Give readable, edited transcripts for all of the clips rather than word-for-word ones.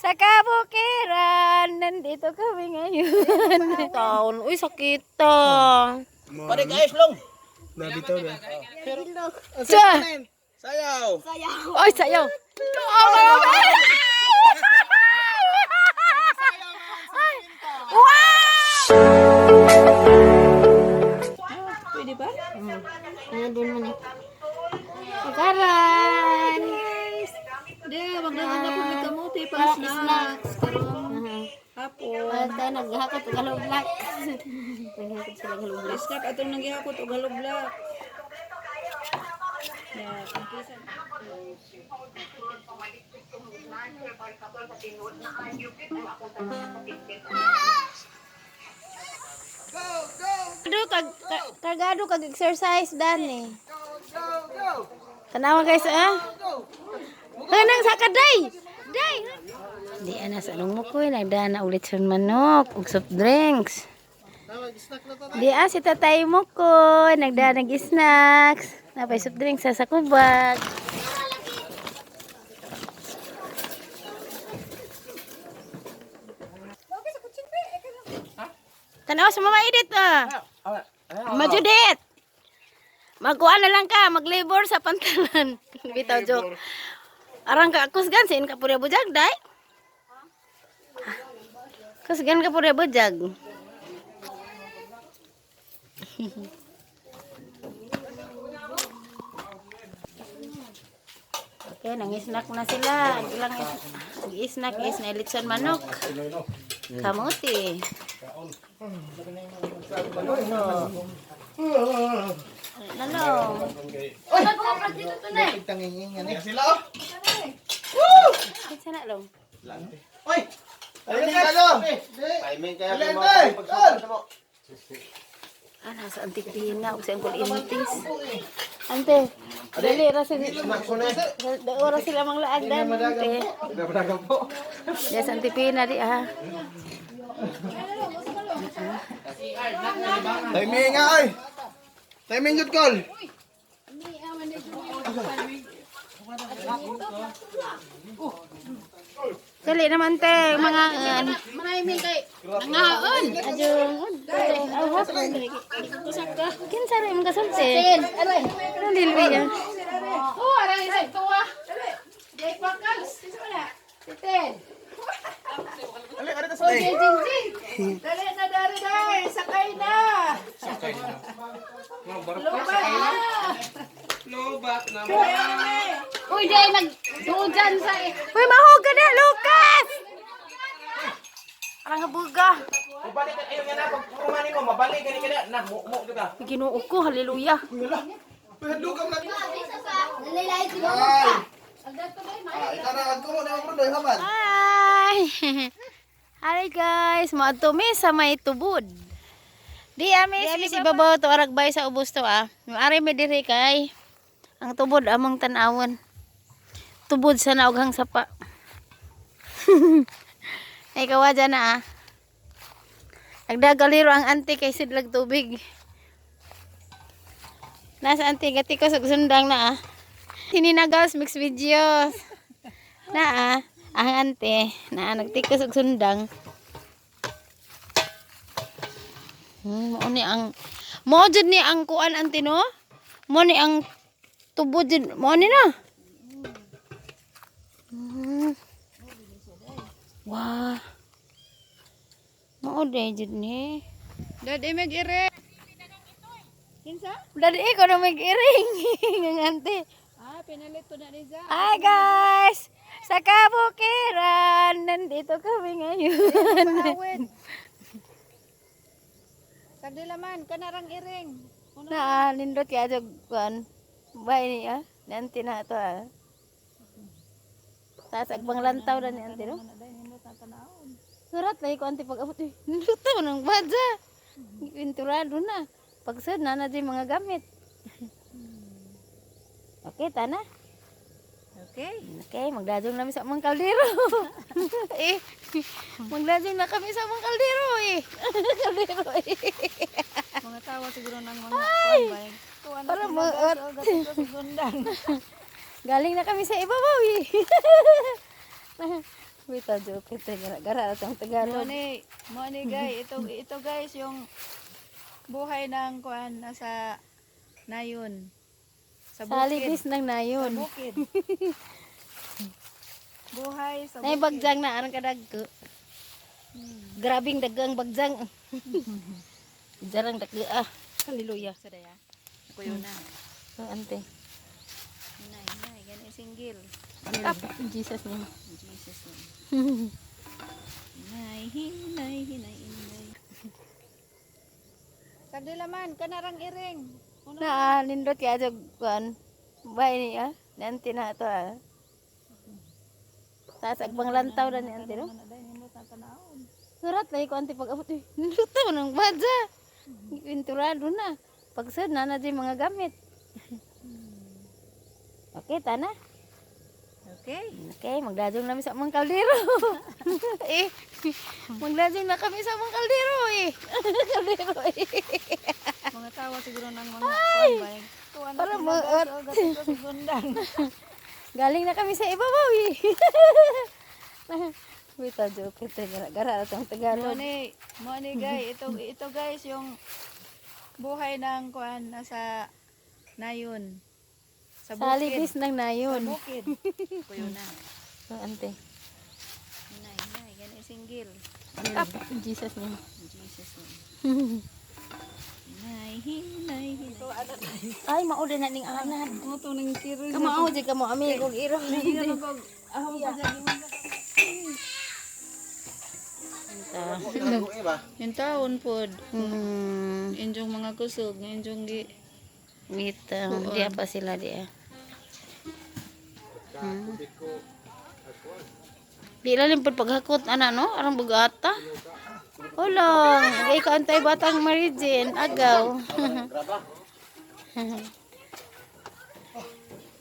Sa kabukiran, nandito kami ngayon. Taon, uy, sakita. Pare guys long. Nabitaw na. Sa! Sayaw. Oy, sayaw! Oh, mga Wow! Pwede ba? Ano din mo ni? Pagkaran! Hindi, magdala na po may kamote pa Para snacks. Karong hapon. Wala tayo naghakot og hollow block. Naghakot sila og hollow block. Snack atong nanggihakot og hollow block. Yeah, thank you. Kargado kag kargado kag exercise dan eh. Tanawa guys ah. Hanang sa kaday. Day. Di ana sa anong mo ko nagdana ulit sa manok ug soft drinks. Di ah si tatay mo ko nagdana og snacks. Napay soft drinks sa sakubag. Tanawa sa mama Edith ah. Majudit! Magkuha na lang ka, maglibor sa pantalan. Bitaw joke. Arang ka kusgan sin ka purya bujag dai. Kusgan ka purya bujag. Okay, nang-snack na sila. Ang ilang snack is na litson manok. Kamote. Lalo. Sila oh. Kinsa na long? Oy! Timing kayo! Timing kaya Alente! mga pagsubok mo. Ah, nasa antikina ug sa angkol intis. Ante, dali ra sila. Oras sila manglaag dan. Ante. po. Yes, antipina di ah. Timing nga oy! Timing jud call. Dali naman te, mga Maraming kay nangaon. Adjong. Kinsa ra imong kasulti? Aray. Ano lilwi ya? Oh, aray sa tuwa. Jay Pakals. Wala. Titen. Ali, ari ta sa Jay Jingjing. Dali na dari dai, sakay na. Sakay na. Lupa na. Lobat na. Uy, day nag dujan sa Uy, mahog ka na, Lucas! Parang habuga. Mabalik ka ayo nga na pag purumani mo, mabalik ka ni kada na mo mo ka. Ginoo ko, hallelujah. Hadlokam na. Nalilay si Ay! Ah, ikaw na agko mo na bro, doy haman. Hi! Hi guys, moadto mi sa may tubod. Di ami si ibabaw to aragbay sa ubos to ah. Ari mi diri kay ang tubod among tan-awon. Tubod sa naughang sapa. Ay kawadya na ah. Nagdagaliro ang ante kay sidlag tubig. Nasa ante gati ko sa sundang na ah. Tininagas mix videos. Na ah, ang ante na nagtikas og sundang. Mao ni ang mao jud ni ang kuan ante no? Mao ni ang tubod jud mao ni na. Wah. Mao day jud ni. Dad imig ire. Kinsa? Dali ko na mag-iring ang ante. Ah, pinalit po na ni Za. Hi guys! Sa kabukiran, nandito kami ngayon. Awit. Kadilaman, kanarang iring. Na, nindot kaya jog kuan. Bay ni ah. Nanti na to ah. Taas agbang lantaw na ni ante no. Surat lagi ko ante pag abot eh. Nindot to nang badya. Pinturado na. Pagsud na na di mga gamit. Okay, tana. Okay. Okay, magdadong namin sa amang kaldero. Eh, magdadong na kami sa amang kaldero eh. Kaldero eh. Mga tawa siguro ng mga kuan ba. Kuan Para maot. Sundang. Galing na kami sa ibabaw eh. Wait, joke ito. Gara-gara atong Tagalog. Mo ni guys, ito guys yung buhay ng kuan nasa nayon. Sa Sa bukid. libis ng nayon. Sa bukid. Buhay sa Nay bukid. bagjang na arang kadagko. Grabing dagang bagjang. Jarang dagko ah. Hallelujah. Sa daya. Kuyo na. Oh, ante. Hinay, hinay, gani singgil. Up in Jesus name. In Jesus name. Hinay, hinay, hinay, hinay. Kadila man, kanarang iring. Na ah, nindot kaya jog kuan. Bay ni ah. Ni ante na to ah. Taas agbang lantaw na ni ante no. Ano dahil nindot na tanawon. Surat lagi ko ante pag abot eh. Nindot na ng badya. Pinturado na. Pagsud na na di mga gamit. Okay, tana. Okay. Okay, magdadong namin sa amang kaldero. Eh, magdadong na kami sa amang kaldero eh. Kaldero eh. Mga tawa siguro ng mga kuan ba. Kuan Para na maot. Segundang. Galing na kami sa ibabaw eh. Wait, joke ito. Gara-gara atong Tagalog. Mo ni guys, ito guys yung buhay ng kuan nasa nayon. Sa Sa bukid. libis ng Sa nayon. bukid. Kuyo na. Oh, ante. Hinay, hinay, gani singgil. Up in Jesus name. In Jesus name. Hinay, hinay, hinay. Ay, mauda na ning anad. Mo to nang kiro. Kamao jud kamo ami kog iro. Yung taon pod, injong mga kusog, injong gi. Wait, diya pa sila diya. Di lalim pud paghakot ana no, arang bugata. Ulong, kay ka antay batang Marijin, agaw.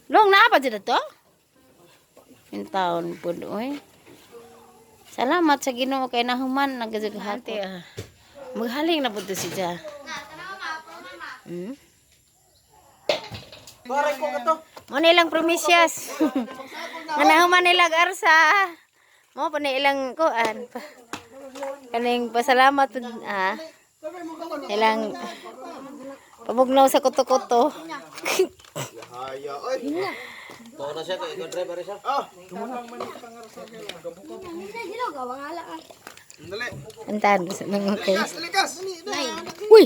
Long naa pa jud to? In taon pud oy. Salamat sa Ginoo kay nahuman nagajaghati ah. Maghaling na pud to si Ja. Paray ko kato. Mo na ilang promisyas. Nga nahuman nila arsa. Mo pa na ilang kuan. Kaning pasalamat pud ah. Ilang pabugnaw sa kuto-kuto. Haya, oy. Tuo na siya kay ikaw driver siya. Ah. Dali. Antan sa mga okay. Likas, likas. Uy.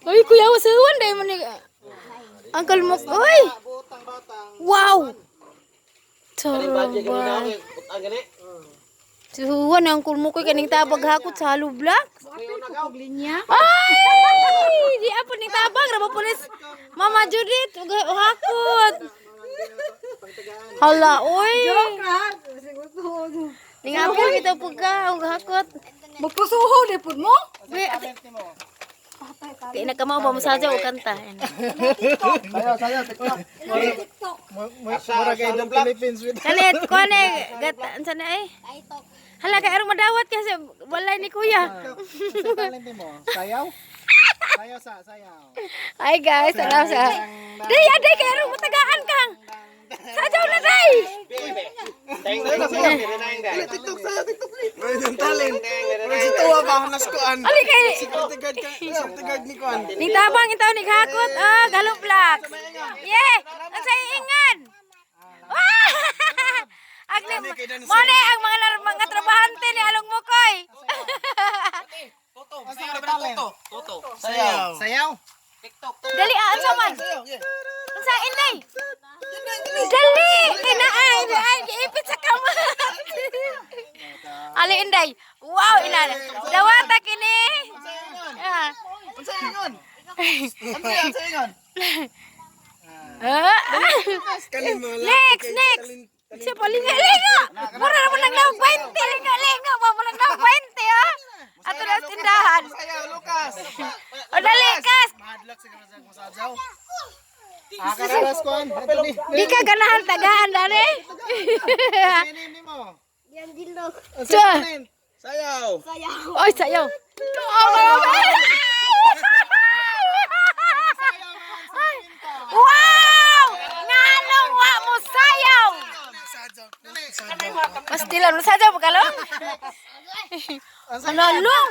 Ay kuya wasuwan dai man ni Uncle Mok. Uy. Butang batang. Wow. Budget Tara. na ako butang gani. Suwan ang Uncle Mok kaning tabag hakot sa hollow block. Ay! Di apa ning tabang ra pulis. Mama Judith ug hakot. Hala, oy. Ning apo bitaw pud ka ug hakot. Magpusuho di pud mo? Be, ate. Kay nagkamao ba mo sadya og kanta. Sayaw, sayaw, TikTok. Asa sa hollow block. Kalit ko ni gat unsa na eh? Hala kay arong madawat kasi walay ni kuya. Sayaw? Sayaw sa, sayaw. Hi guys, salam sa. Day, aday kay arong matagaan kang. Sadyaw na day. Bebe. Teng teng teng teng. TikTok, sayaw, TikTok. May talent. May si Tuwa ba ang naskuan? Ali kay Security guard ka, security guard ni Kuan. Ning tabang itaw ni hakot ah galop blocks. Yeah, ang sa iingan. Wah! Agli, mo ni ang mga mga trabahante ni Along Mukoy. Toto, sayaw toto. Toto. Sayaw. Sayaw? TikTok. Dali ah, unsa man? Sayaw, yeah. Unsa inday? Dali, kinaay, ay giipit sa kamot. Ali inday. Wow, ina. Dawata kini. Ah. Unsa ingon? Unsa ingon? Unsa ingon? Ah. Kanin mga Next, next. Siya pa linga-linga. Mura naman nang naog 20, linga-linga ba mo nang naog 20 ah. Ato na sa tindahan. Sayaw, Lucas. O dali kas. Mahadlok siguro sa musadyaw. Ah, kararas Kuan. Ito ni. Di ka ganahan tagaan dali. Ini ni mo. Yan dilog. Unsa Sa. talent? Sayaw. Oy, sayaw. Wow! Nganong wa mo sayaw? Pastilan mo sadyaw pa kalong? Ano long?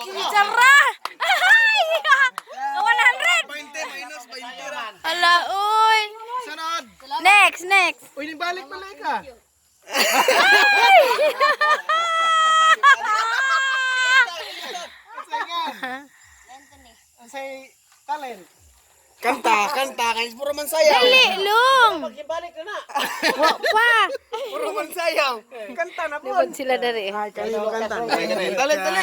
Kitsara! Ay! 100! 20 minus 20 ra. Ala, uy! Sunod. Next, next! Uy, nibalik pala ka. Unsay nga? Unsay talent? Kanta, kanta kay puro man sayaw. Dali, long! Ibalik na na. Wa pa! Puro man sayaw. Kanta na po. Libod sila dari. Kayo kanta. Dali, dali.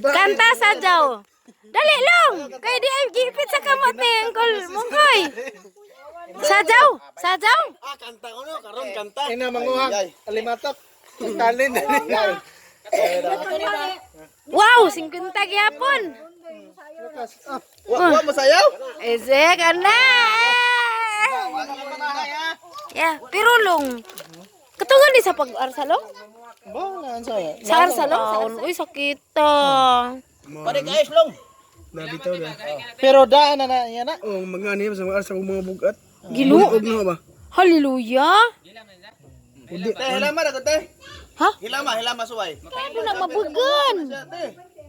Kanta sa jaw. Dali long! Kay di ay gipit sa kamot ni Uncle Mungkoy. Sajaw! Sajaw! Ah, kanta ko no, karon kanta. Ina manguha. Alimatok. Talent. Wow! 50 gyapon! Wa wa masayaw? Eze ka na! Yeah, pero long. Katungan ni sa pag-arsalong? Ba, wala saya. Sa arsalong? Uy, sakit ah. Pare guys long. Nabitaw na. Pero daan na na yan na. Oh, mga niya sa mga sa mga bugat. Gilo. Ug na ba? Hallelujah! Te, hilama ra ko te. Ha? Hilama, hilama suway. Ano na mabugan?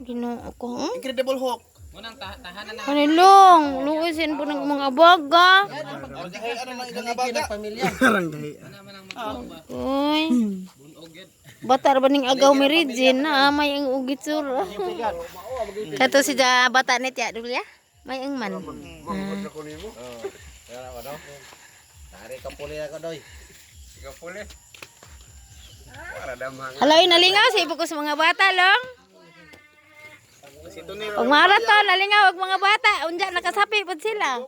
Ginoo ko. Incredible Hulk. Ano long? Luwisin po ng mga baga. Ano lang ilang abaga? Karang gahi. Uy. Batar ba ning agaw mi Regine na may ang ugitsura. Kato si ja bata ni tiya dulya. May ang man. Tari ka puli ako doy. Halaw nalingaw sa ibo ko sa mga bata long. Og maraton nalingaw og mga bata unja nakasapi pud sila.